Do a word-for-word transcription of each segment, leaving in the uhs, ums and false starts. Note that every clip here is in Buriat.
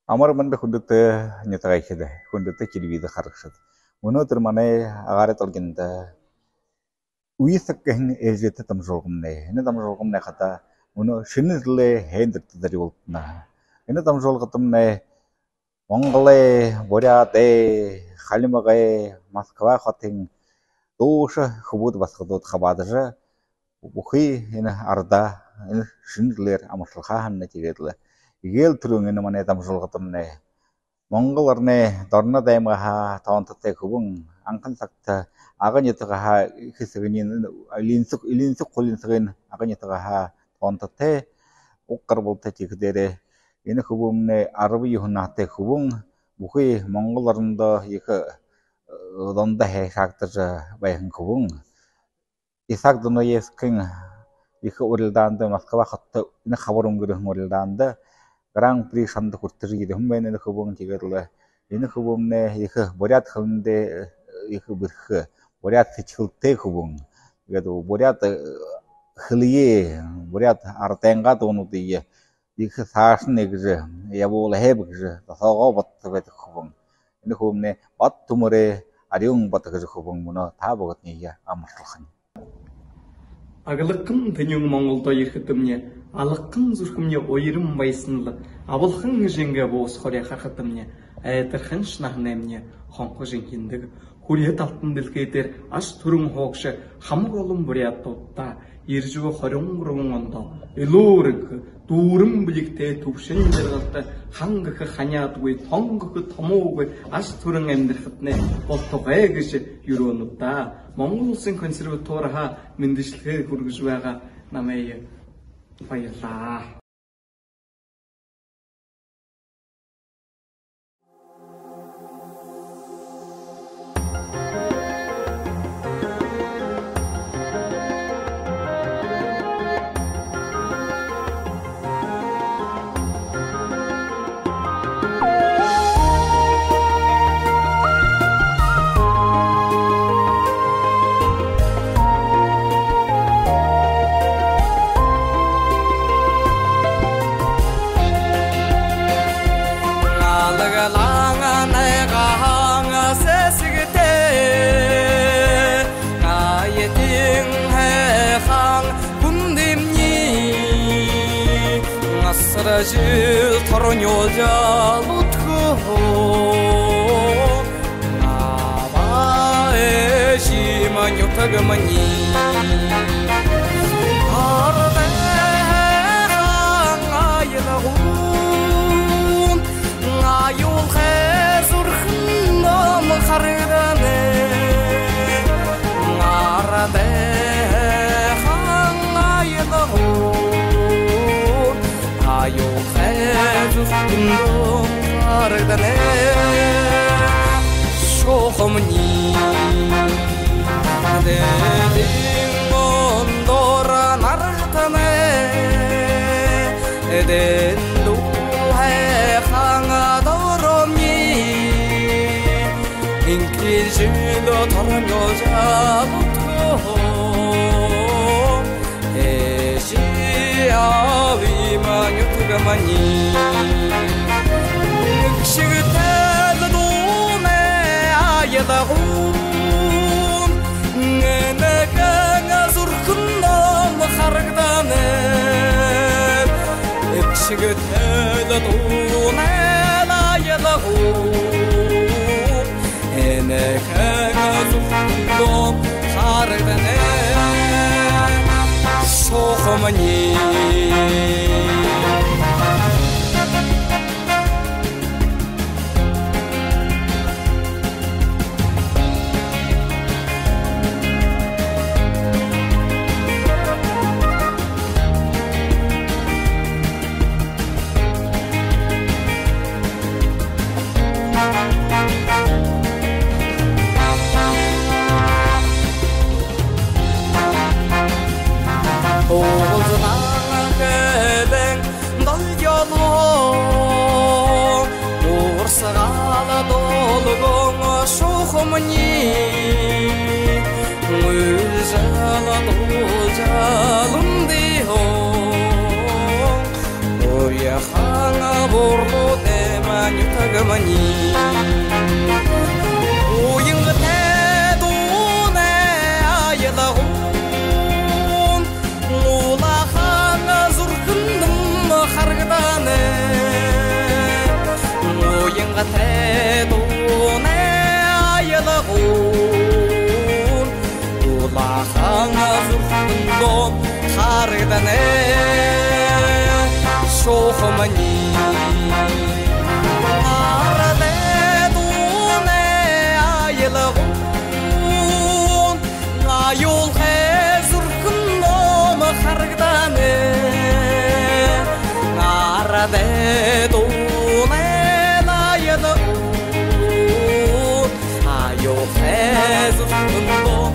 Амар мэндэ, хүндэтэ нютагайхид, хүндэтэ телевизор харагшад. Мүнөөдэр манай агаарай долгиндо «Үе саг» гэһэн ээлжээтэ дамжуулгамнай. Энэ дамжуулгамнай хадаа мүнөө шэнэ жэлэй һайндэртэ зорюулагдана. Энэ дамжуулгадамнай Монголой, Буряадай, Хальмагай, Москва хотын дууша хүбүүд басагадууд хабаадажа, бүхы энэ арадаа энэ шэнэ жэлээр амаршалхаа һанаанабди. Тиигээд лэ эгээл түрүүн энэ манай дамжуулгадамнай Монгол ороной Дорнод аймагһаа тоонтотой хүбүүн, анхан сагта Ага нютагһаа, Эхэ Сэгнын, Илинсэг, Илинсэг хулинсагын Ага нютагһаа тоонтотой, уг гарбалтай. Тиихэдээрээ энэ хүбүүмнай арбан юһэн наһатай хүбүүн, бүхы Монгол орондо ехэ, э, дунда һайшаагдажа байһан хүбүүн. Исаак Дунаевскын ехэ урилдаанда, Москва хотодо энэ хабар үнгэрһэн урилдаанда Гран-при шанда хүртэжэ ерэһэн байна энэ хүбүүн. Тиигээд лэ энэ хүбүүмнай ехэ буряад хэлэндээ, э, ехэ бэрхэ, буряад сэдьхэлтэй хүбүүн. Тиигээд буряад, э, хэлэеэ, буряад арадайнгаа дуунуудые ехэ саашань нэгэжэ ябуулхаб гэжэ досоогоо бодожо байдаг хүбүүн. Энэ хүбүүмнай Бат Түмэрэй «Арюун Бат» гэжэ хүбүүн мүнөө та бүгэдэниие амаршалхань. Аглакан тэнюун Монголдо ерэхэдэмни, алакан зүрхэмни уяран байһан лэ, абалхан эжынгээ буус хорёо харахадамни, айдарханшье наһанаймни хонхожо энхиндэг. Хүрьһэтэ алтан дэлхэй дээрэ аж түрүүн һуугша хамаг олон буряадуудта, ерэжэ буй хорин гурбан ондо элүүр энхэ, дүүрэн бэлигтэй, түбшэн жаргалтай, хан гэхэ ханяадгүй, тон гэхэ томоогүй, аж түрүүн амидархатнай болтогой гэжэ юрөөнэб даа. Монгол Уласын консерваториһаа мэндэшэлгэ хүргэжэ байгаа намайе. Баярлаа. Налаглаан найгаһан сэсэгтэй, наятын һайхан хүндэмни, асар жэл торнёо жалудхаа. Абаа эжымни, нютагмни. Арадайхан аялгуун, аюулхай зүрхэнһөө харагданай. Арадайхан аялгуун, аюулхай зүрхэнһөө харагданай. Шухамни. Дээдын ондоороо нарагданай, дэндүү һайхан доромни, энхэ жэл торнёо жалудхаа. Эжы абымни, нютагмни. Нэгшэгтэл дуунай аялгуун, энэхэн зүрхэнһөө харагданай. Нэгшэгтэл дуунай аялгуун, энэхэн зүрхэнһөө харагданай. Шухамни. Уулзаһан хэлэн долгёлоо, урсагаал долгоон шухамни, үйлжэл дуулжал үндыһөө. Уяхан буруу тэмэ Уянгатай дуунай аялгуун, улаахан зүрхэндөө харагдана. Уянгатай дуунай аялгуун, улаахан зүрхэндөө харагдана. Шуухамни, арадай дуунай аялгуун, аюулхай зүрхэндөө харагдана. Арадай дуунай аялгуун, аюулхай зүрхэндөө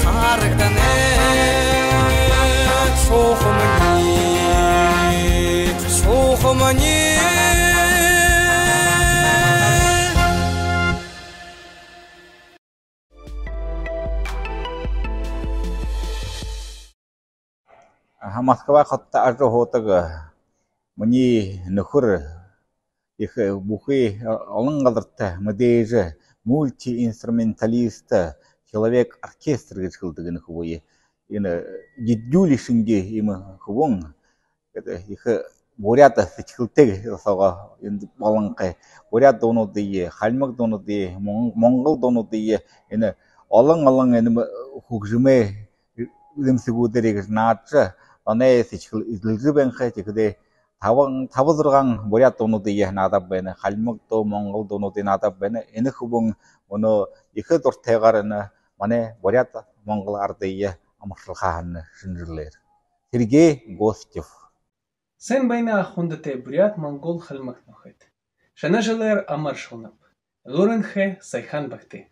харагдана. Шуухамни, шуухамни. Аха, Москва хотодо ажаһуудаг, э, минии нүхэр, ехэ, э, бүхы, э, олон газарта мэдээжэ, мультиинструменталист, человек-оркестр гэжэ хэлэдэг энэ хүбүүе. Энэ, э, дидюли шэнги иимэ хүбүүн. Ехэ, э, буряад сэдьхэлтэй соогоо эндэ болонхой. Буряад дуунуудые, хальмаг дуунуудые, мон-, монгол дуунуудые, энэ олон-олон энэ хүгжэмэй зэмсэгүүдээр иигэжэ наадажа, манай сэдьхэл эзэлжэ байнхай. Тиихэдээ табан, таба-зургаан буряад дуунуудые наадаад байна. Хальмаг дуу, монгол дуунуудые наадаад байна. Энэ хүбүүн мүнөө ехэ дуратайгаар энэ манай буряад-монгол арадые амаршалхаһаань шэнжэлөөр. Сергей Гостев. Сайн байна, хүндэтэй буряад, монгол, хальмаг нүхэд. Шэнэ жэлээр амаршалнаб. Элүүрынхэй, сайхан багты.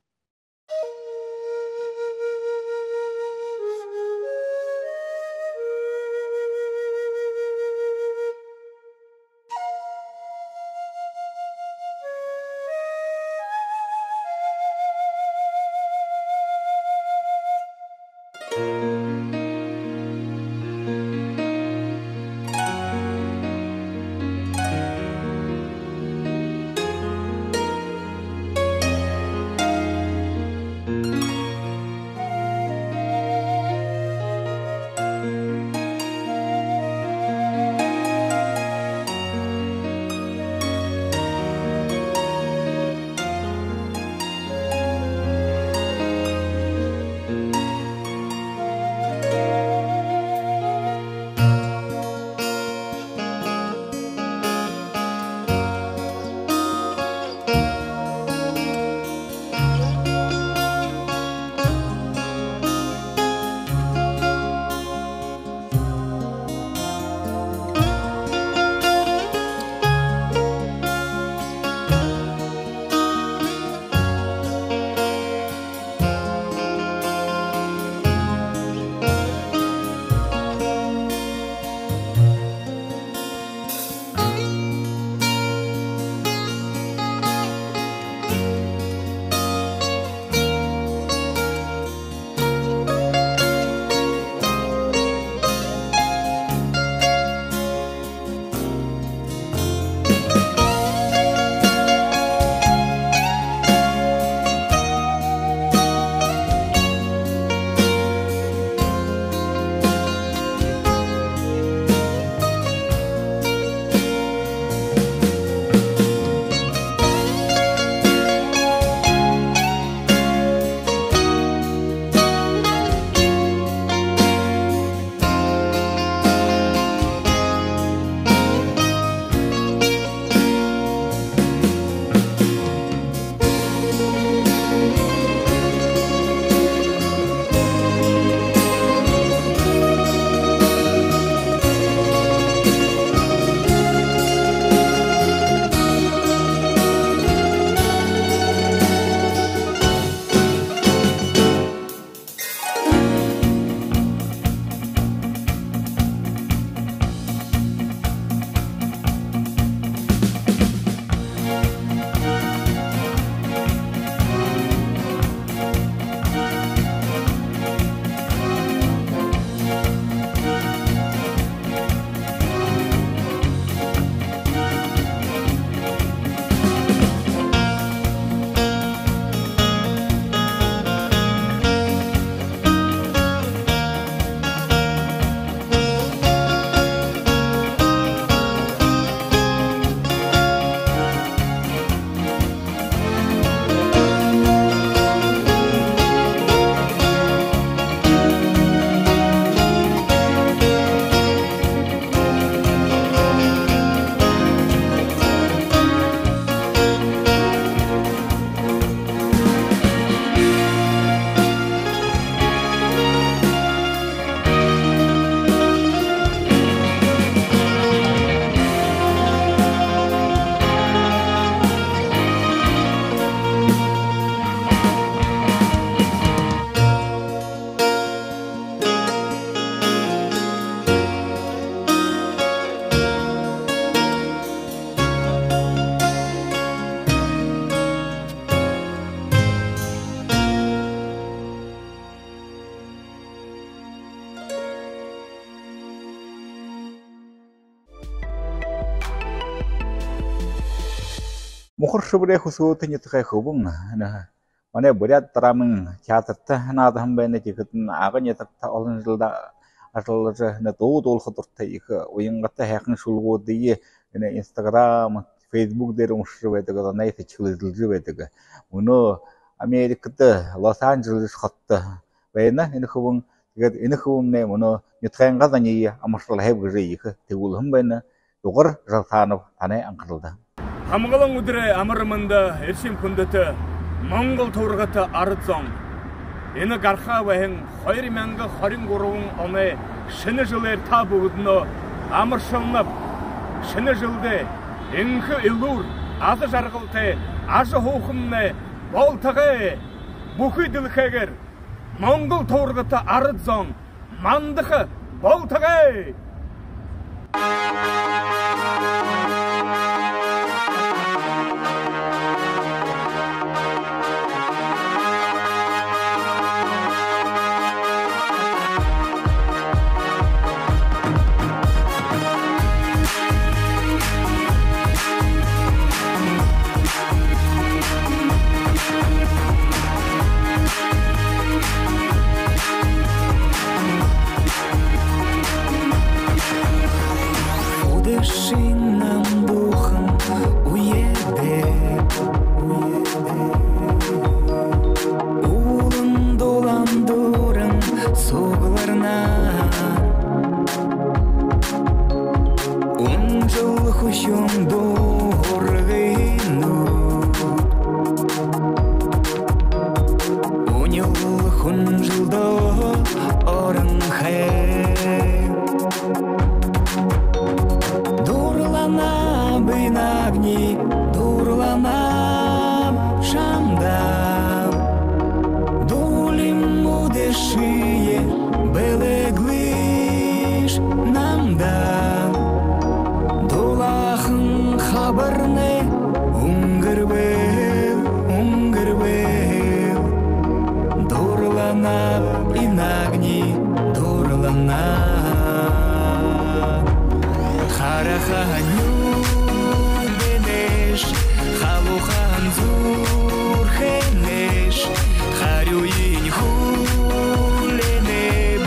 Мухар-Шэбэрэй хүсөөтэ нютагай хүбүүн манай Буряад драмын театрта наадаһан байна. Тиихэдэнь Ага нютагта олон жэлдэ ажаллажа, энэ дуу дуулаха дуратай, ехэ уянгата һайхан шүлэгүүдые энэ Instagram, Facebook дээрэ уншажа байдаг, зоной сэдьхэл эзэлжэ байдаг. Мүнөө Америкада Лос-Анжелес хотодо байна энэ хүбүүн. Тиигээд энэ хүбүүмнай мүнөө нютагайнгаа зониие амаршалһайб гэжэ ехэ тэгүүлһэн байна. Дугар Жалсанов, танай анхаралда. Һамгалан үдэрэй амар мэндэ, эршэм хүндэтэ Монгол туургата арад зон! Энэ гарахаа байһан хоёр мянга хорин гурбан оной шэнэ жэлээр та бүгэдэниие амаршалнаб. Шэнэ жэлдээ энхэ элүүр, аза жаргалтай ажаһуухамнай болтогой! Бүхы дэлхэйгээр Монгол туургата арад зон мандаха болтогой! Үдэшын намдуухан үедэ, уулан дулаан дүүрэн сугларна. Үнжэл хүшэн дургын нүүд, үнэл хүнжэлдөө оронхой. Дурланаб энэ агни, дурланаб шамда. Дуулим үдэшые, бэлэглыш намда. Дулаахан хабарнай үнгэрбэл, үнгэрбэл. Дурланаб энэ агни, дурланаб. Хараха нюдэнэш, халуухан зүрхэнэш, харюуень хүлеэнэб,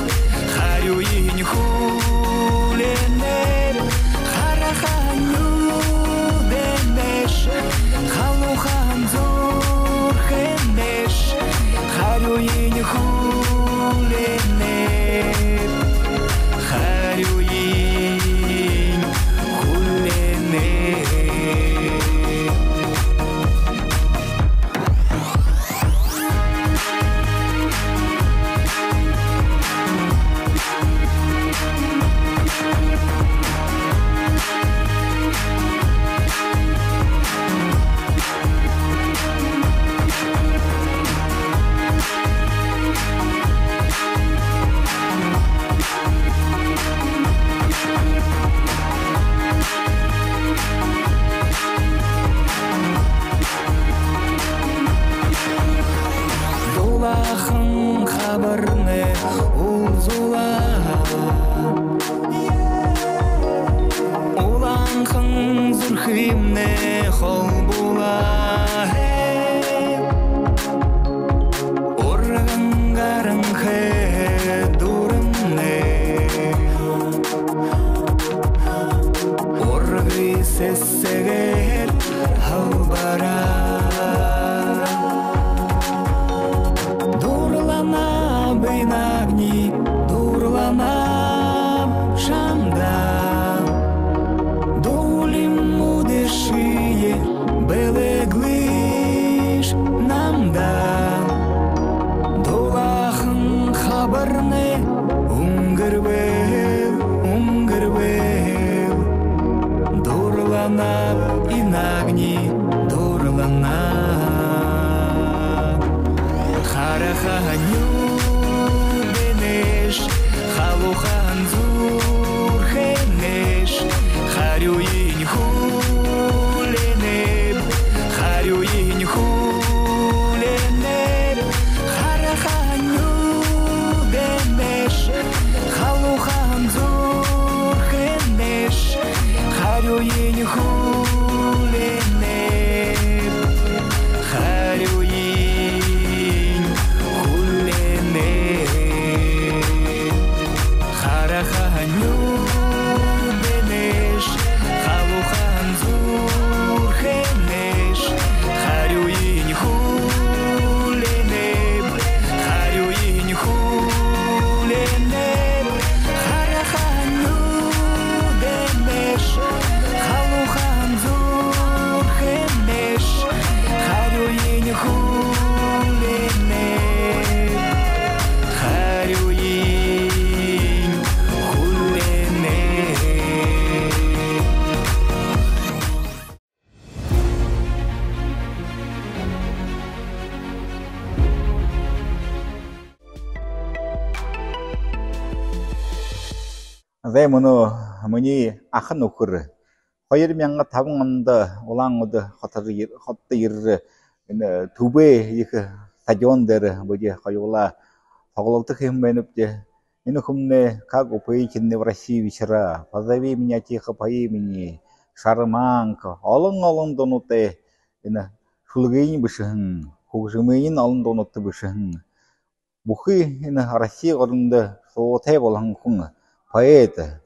харюуень хүлеэнэб. Хараха нюдэнэш, халуухан зүрхэнэш, харюуень хүлеэнэб, харюуень хүлеэнэб. Дулаахан хабарнай уулзуулаа. Улаанхан зүрхымнай холбуулаа. Урган гаранхай дүүрэмнай ургы сэсэгэр халбараа. Дурланаб энэ агни, дурланаб шамда. Дуулим үдэшые, бэлэглыш намда. Дулаахан хабарнай үнгэрбэл, үнгэрбэл. Дурланаб энэ агни, дурланаб. Хараха нюдэнэш, халуухан зүрхэнэш, харюуень хүлеэнэб, харюуень хүлеэнэб. Хараха нюдэнэш, халуухан зүрхэнэш, харюуень хүлеэнэб. Тээ, мүнөө минии аха нүхэр хоёр мянга табан ондо Улаан-Үдэ хотор ер-, хотодо ерээ, энэ Түбэй ехэ стадион дээрэ бидэ хоюулаа тоглолто хэһэн байнабди. Энэ хүмнай «Как упоительны в России вечера», «Позови меня тихо по имени», «Шарманка», олон-олон дуунуудые, энэ шүлэгыень бэшэһэн, хүгжэмыень олон дуунуудта бэшэһэн, бүхы энэ Росси орондо суутай болоһон хүн, поэт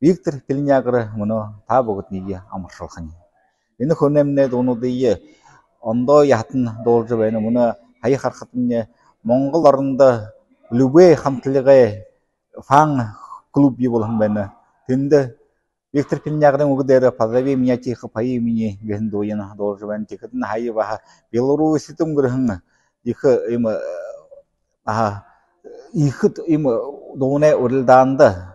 Виктор Пельнягар мүнөө та бүгэдэниие амаршалхань. Энэ хүнэймнай дуунуудые ондоо яһатан дуулажа байна. Мүнөө һая харахадамни, Монгол орондо любэ хамтлагай фан-клуб бии болоһон байна. Тэндэ Виктор Пельнягарай үгэ дээрэ «Позови меня тихо по имени» гэһэн дууень дуулажа байна. Тиихэдэнь һая баһа Беларусида үнгэрһэн ехэ иимэ, э, аха, ехэ иимэ дуунай урилдаанда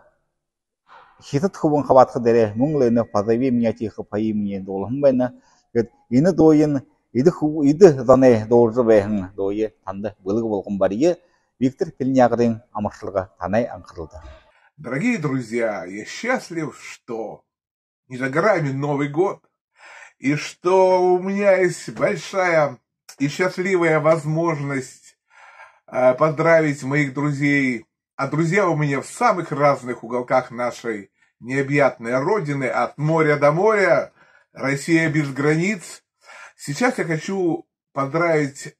хитад хүбүүн хабаадаха дээрээ мүн лэ энэ «Позови меня тихо по имени» дуулаһан байна. Тиигээд энэ дууень эдэ хү-, эдэ зоной дуулажа байһан дууе танда бэлэг болгон бария. Виктор Пельнягарай амаршалга танай анхаралда. Дорогие друзья, я счастлив, что не за горами Новый год, и что у меня есть большая и счастливая возможность, э, поздравить моих друзей. А друзья у меня в самых разных уголках нашей необъятной Родины, от моря до моря, Россия без границ. Сейчас я хочу поздравить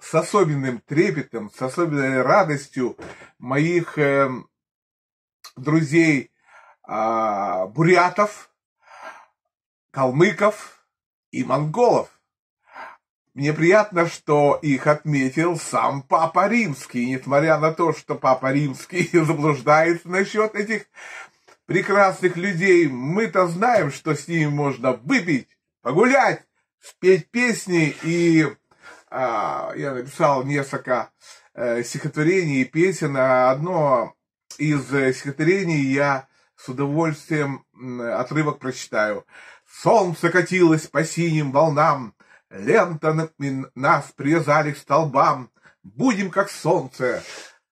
с особенным трепетом, с особенной радостью моих, эм, друзей, а, бурятов, калмыков и монголов. Мне приятно, что их отметил сам Папа Римский, несмотря на то, что Папа Римский заблуждается насчёт этих прекрасных людей. Мы-то знаем, что с ними можно выпить, погулять, спеть песни. И, а, я написал несколько, э, стихотворений и песен. А одно из, э, стихотворений я с удовольствием, м, отрывок прочитаю. Солнце катилось по синим волнам, лентами нас привязали к столбам. Будем как солнце,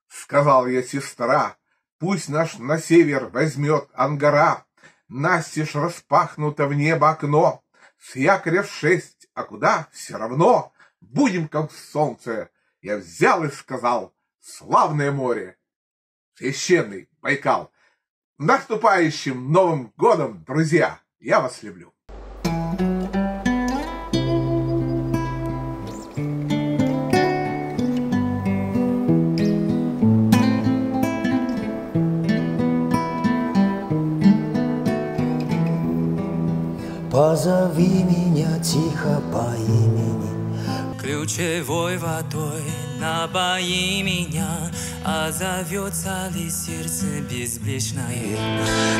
сказал я, сестра. Пусть нас на север возьмёт Ангара. Настежь распахнуто в небо окно. С якоря в шесть, а куда? Всё равно. Будем как солнце. Я взял и сказал: славное море, священный Байкал. Наступающим Новым годом, друзья! Я вас люблю. Позови меня тихо по имени. Ключевой водой напои меня, а зовётся ли сердце безбрежное,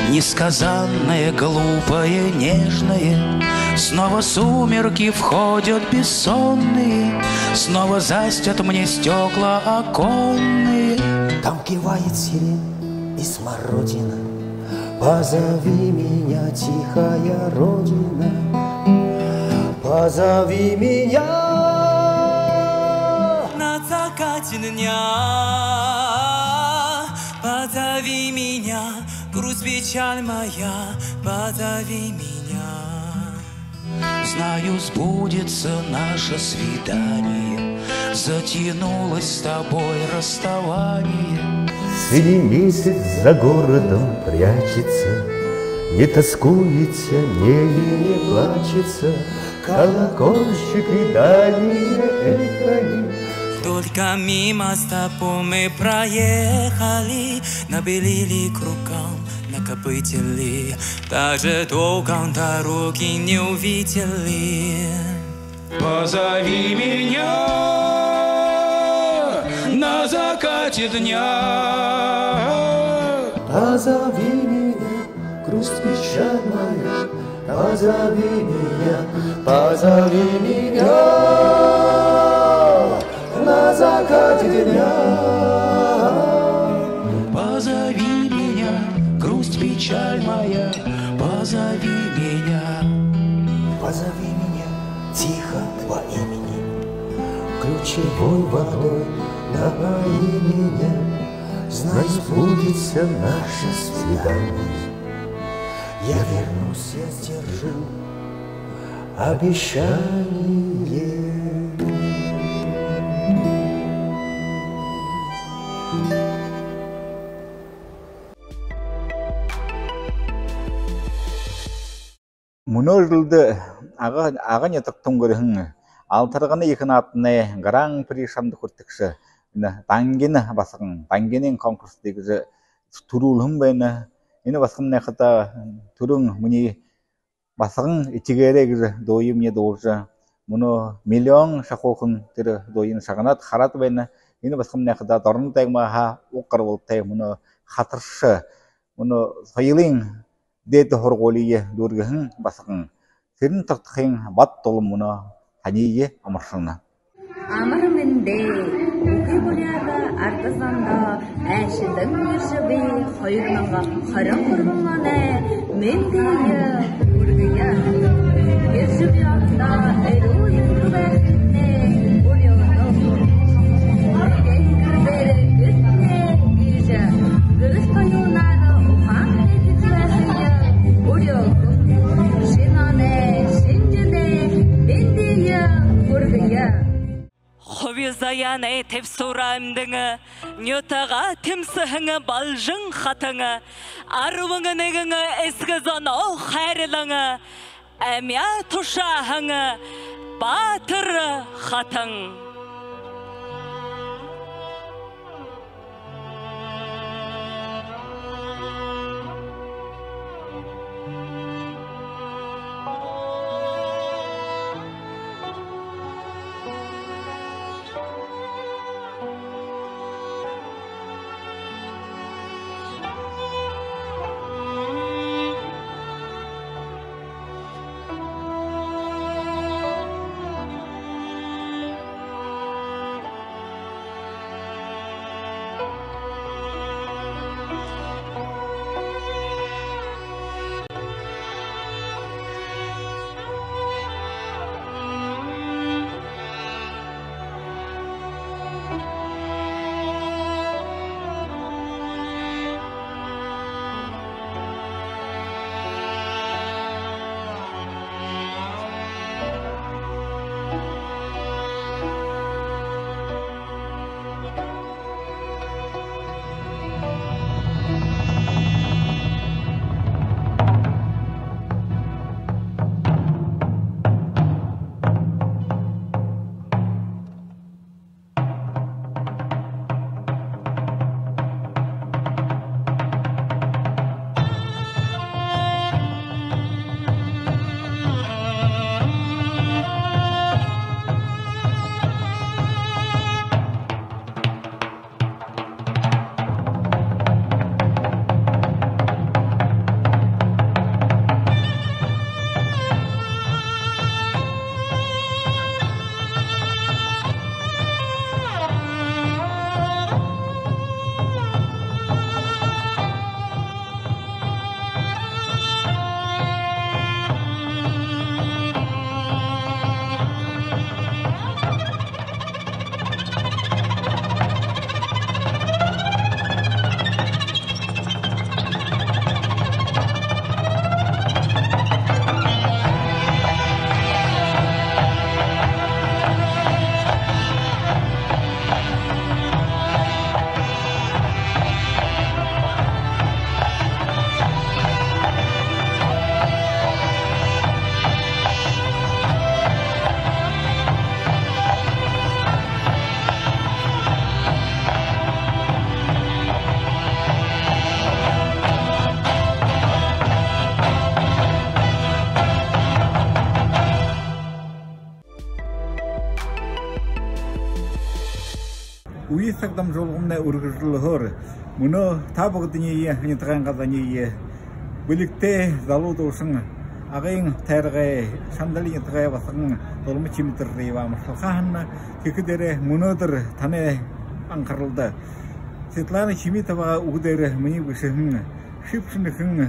несказанное, глупое, нежное? Снова сумерки входят бессонные, снова застят мне стёкла оконные. Там кивает сирень и смородина. Позови меня, тихая родина, позови меня. На закате дня позови меня, грусть, печаль моя, позови меня. Знаю, сбудется наше свидание, затянулось с тобой расставание. Синий месяц за городом прячется, не тоскуется, не, не, не плачется, колокольчик и дальние эхо. Только мимо с тобой мы проехали, набили ли кругом, накопытили, даже толком дороги не увидели. Позови меня на закате дня. Позови меня, грусть, печаль моя, позови меня, позови меня на закате дня. Позови меня, грусть, печаль моя, позови меня. Позови меня тихо по имени, ключевой водой напои меня. Знай, сбудется наше свидание. Я вернусь, я сдержу обещание. Мүнөө жэлдэ Ага, Ага нютагта үнгэрһэн Алтарганын ехэ наадтанай Гран-при шанда хүртэгшэ энэ Дангина басаган, Дангинын конкурс гэжэ түрүүлһэн байна. Энэ басаганмнай хадаа түрүүн «Минии басаган этигээрээ» гэжэ дууемни дуулжа, мүнөө миллион шахуухан тэрэ дууень шагнаад хараад байна. Энэ басаганмнай хадаа Дорнод аймагһаа уг гарбалтай, мүнөө хатарша, мүнөө соёлой дээдэ һургуулиие дүүргэһэн басаган Сэрэн-Тогтохын Бадма-Дулма мүнөө таниие амаршална. Амар мэндэ, бүхы буряад арад зондо, айлшан Гэржэб, хоёр мянга хорин гурбан оной мэндые хүргэе. Гэржэб ондоо эрүүл энхэ байхыетнай, үри өөдөө гэрэй гэртээ гэжэ гэрэл тоюунаар ухаан хэжэ байхые үреэлэн, шэнэ оной, шэнэ жэлэй мэндые хүргэе. Хуби заяанай тэб суура эмдэн, нютагаа тэмсэһэн Балжан хатан, арбан нэгэн эсэгэ зоноо хайрлан, амяа тушааһан баатар хатан. Үе саг дамжуулгамнай үргэлжэлһөөр, мүнөө та бүгэдэниие, нютагайнгаа зониие, бэлигтэй залуу дуушан, Агын тойрогой Шандали нютагай басаган Дулма Чимитэрые амаршалхаа һанана. Тиихэдээ мүнөөдэр танай анхаралда Светлана Чимитова үгэ дээрэ минии бэшэһэн «Шэб шэнэхэн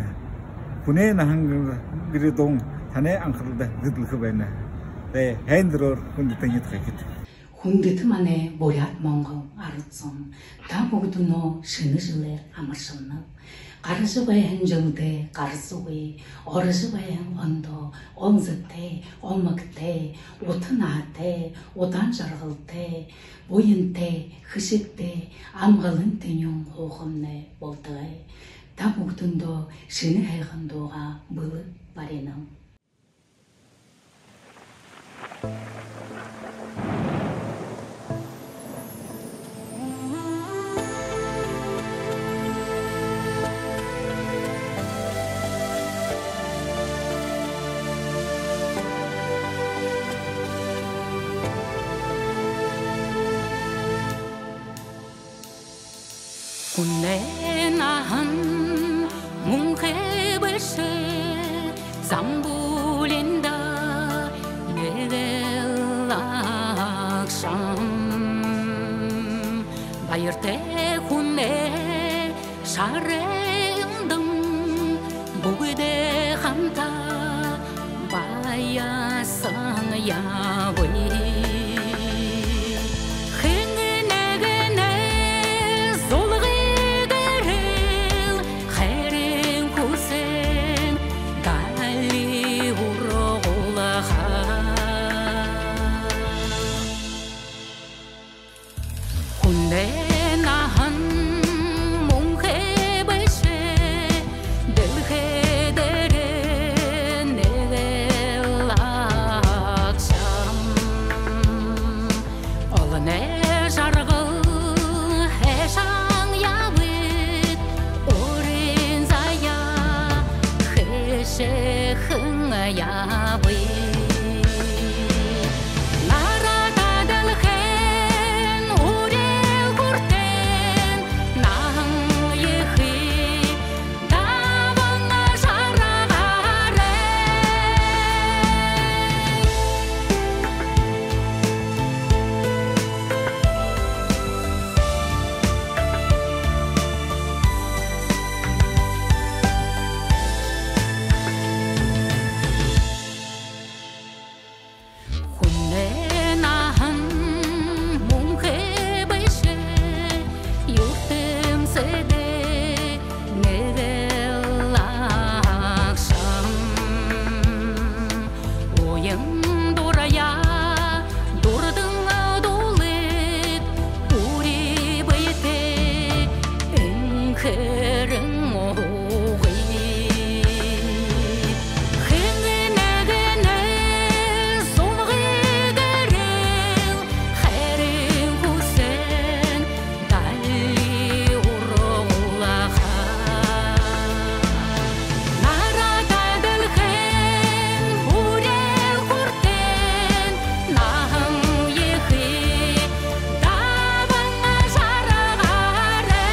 хүнэй наһан» гэжэ дуун танай анхаралда зэдэлхэ байна. Тээ, һайндэрөөр, хүндэтэ нютагайхид. Хүндэтэ манай буряад-монгол арад зон, та бүгэдэниие шэнэ жэлээр амаршалнаб. Гаража байһан жэлдээ гарасагүй, орожо байһан ондоо онсотой, омогтой, ута наһатай, удаан жаргалтай, буянтай, хэшэгтэй, амгалан тэнюун һуухамнай болтогой. Та бүгэдэндөө шэнэ һайхан дуугаа бэлэг баринам. Хүнэй наһан мүнхэ бэшэ, замбуулинда нэгэл агшам. Баяртай хүнэй шарайндам бүгэдэ хамта баясан ябая. Хэн нэгэнэй зулгы гэрэл хайрын хүсэн дали ургуулха. Хүнэй наһан мүнхэ бэшэ, дэлхэй дээрэ нэгэл агшам. Олоной жаргал хайшан ябыт, өөрын заяа хэшэхэн ябыт. Наһаараа дэлхэйн үреэл хүртэн, наһан ехые табан жаргаарай. Хүнэй наһан мүнхэ бэшэ, юртэмсэдэ нэгэл агшам. Уян дураяа дурдан дуулыт, үри бэетэй энхэрэн һуугыт. Хэн нэгэнэй зулгы гэрэл хайрын хүсэн дали ургуулха. Наһаараа дэлхэйн үреэл хүртэн, наһан ехые табан жаргаарай.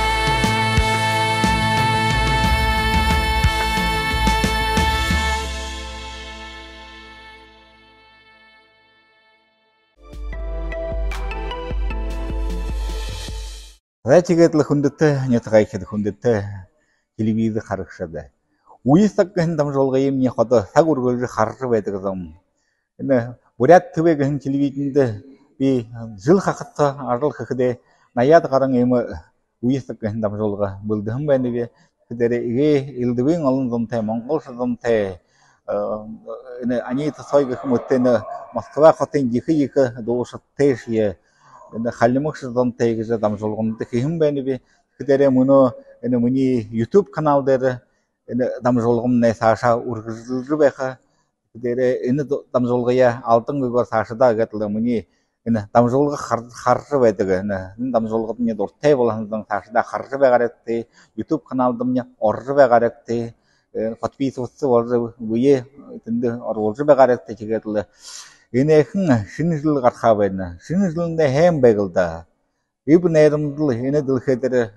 За, тиигээд лэ, хүндэтэ нютагайхид, хүндэтэ телевизор харагшад, «Үе саг» гэһэн дамжуулгыемни ходо саг үргэлжэ хаража байдаг зон. Энэ «Буряад ТВ» гэһэн телевиденидэ би жэл хахадта ажал хэхэдээ, наяад гаран иимэ «Үе саг» гэһэн дамжуулга бэлдэһэн байнаб. Тиихэдээ эгээ элдэбын олон зонтой, монголшо зонтой, э, энэ Анита Сой гэхэ мэтэ энэ Москва хотын ехэ-ехэ дуушадтайшье, энэ хальмагшо зонтой гэжэ дамжуулгануудые хэһэн байнаб. Тиихэдээ мүнөө энэ минии YouTube канал дээрэ энэ дамжуулгамнай саашаа үргэлжэлжэ байха. Тиихэдээ энэ ду-, дамжуулгаяа алдангүйгөөр саашадаа гээд лэ минии энэ дамжуулга хар-, хаража байдаг, энэ, энэ дамжуулгадамни дуратай болоһон зон саашадаа хаража байгаарайгты, YouTube каналдамни орожо байгаарайгты, э, подписываться болжо, бэеэ тэндэ оруулжа байгаарайгты. Тиигээд лэ энээхэн шэнэ жэл гараха байна. Шэнэ жэлдээ һайн байг лэ даа. Эб найрамдал энэ дэлхэй дээрэ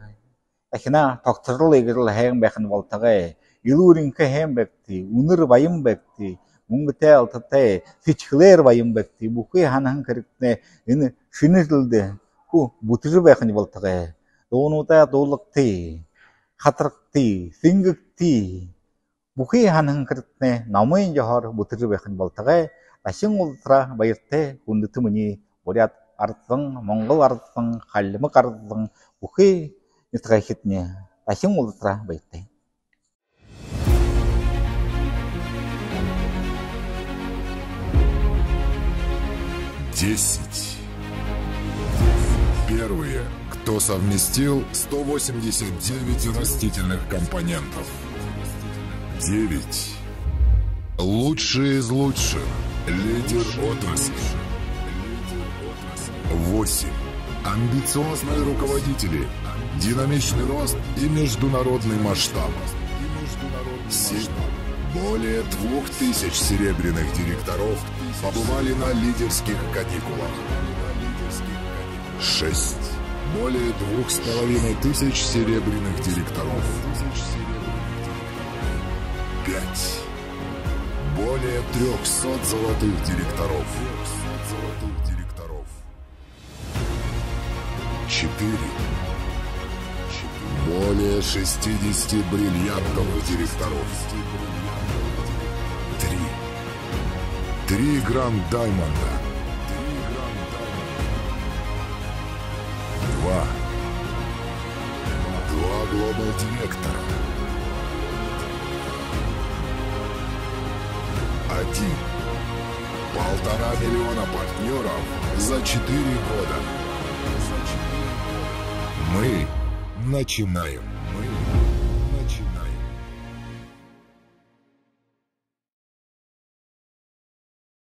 дахинаа тогтожо лэ, иигэжэ лэ һайн байхань болтогой. Элүүр энхэ һайн байгты, үнэр баян байгты, мүнгэтэй алтатай, сэдьхэлээр баян байгты. Бүхы һанаһан хэрэгтнай энэ шэнэ жэлдэ хуу бүтэжэ байхань болтогой. Дуунуудаа дуулагты, хатарагты, сэнгэгты. Бүхы һанаһан хэрэгтнай номой ёһоор бүтэжэ байхань болтогой. Дахин уулзатараа баяртай, хүндэтэ минии буряад Арзан, монгол арзан, хальмаг арзан, бүхы нютагайхидни дахин уулзатараа баяртай. Десять. Первые, кто совместил сто восемьдесят девять растительных компонентов. Девять. Лучшие из лучших. Лидер отрасли. Восемь. Амбициозные руководители. Динамичный рост и международный масштаб. Семь. Более двух тысяч серебряных директоров побывали на лидерских каникулах. Шесть. Более двух с половиной тысяч серебряных директоров. Пять. Более трёхсот золотых директоров. Четыре. Более шестидесяти бриллиантовых директоров. Три. Три Гранд Даймонда. Два. Два Глобал Директора. Один. Полтора миллиона партнёров за четыре года. Мы начинаем.